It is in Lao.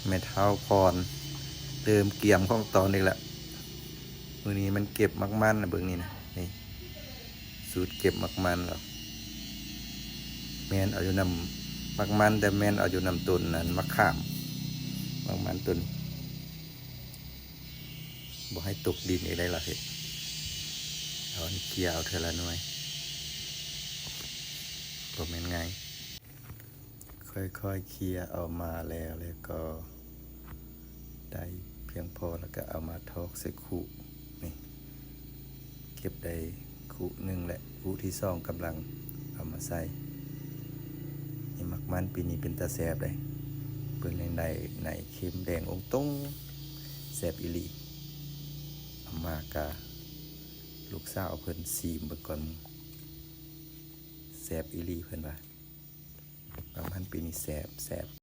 ແມ່ເຖົ້າພອນເລີ່ມກຽມຂອງຕອນອີກແລ້ວ. ມື້ນີ້ມັນເກັບໝາກມັນນະ ເບິ່ງນີ້ນະ ນີ້ ສູດເກັບໝາກມັນແລ້ວ. ແມ່ນເອົາຢູ່ນຳໝາກມັນ ແຕ່ແມ່ນເອົາຢູ່ນຳຕົ້ນນັ້ນ ໝາກຂາມ. ໝາກມັນຕົ້ນນີ້ ບໍ່ໃຫ້ຕົກດິນອີກໄດ໋ລະເຮັດ. ເອົາອັນເຄຍເອົາເທື່ອລະໜ່ວຍ ບໍ່ແມ່ນງ່າຍ. ຄ່ອຍໆເຄຍເອົາມາແລ້ວ ແລ້ວກໍໄດ້ພຽງພໍ ແລ້ວກໍເອົາມາຖອກໃສ່ຄຸນີ້. ເກັບໄດ້ຄຸໜຶ່ງ ແລະ ຄຸທີສອງກຳລັງເອົາມາໃສ່. ນີ້ໝາກມັນປີນີ້ເປັນຕາແຊບເດ້ ເບິ່ງແນວໃດ ໃນເຄັມແດງອົງຕົງ ແຊບອີ່ຫຼີ. ເອົາມາກະລູກສາວເພິ່ນຊີມເບິ່ງກ່ອນ ແຊບອີ່ຫຼີເພິ່ນວ່າ. ໝາກມັນປີນີ້ແຊບ ແຊບ.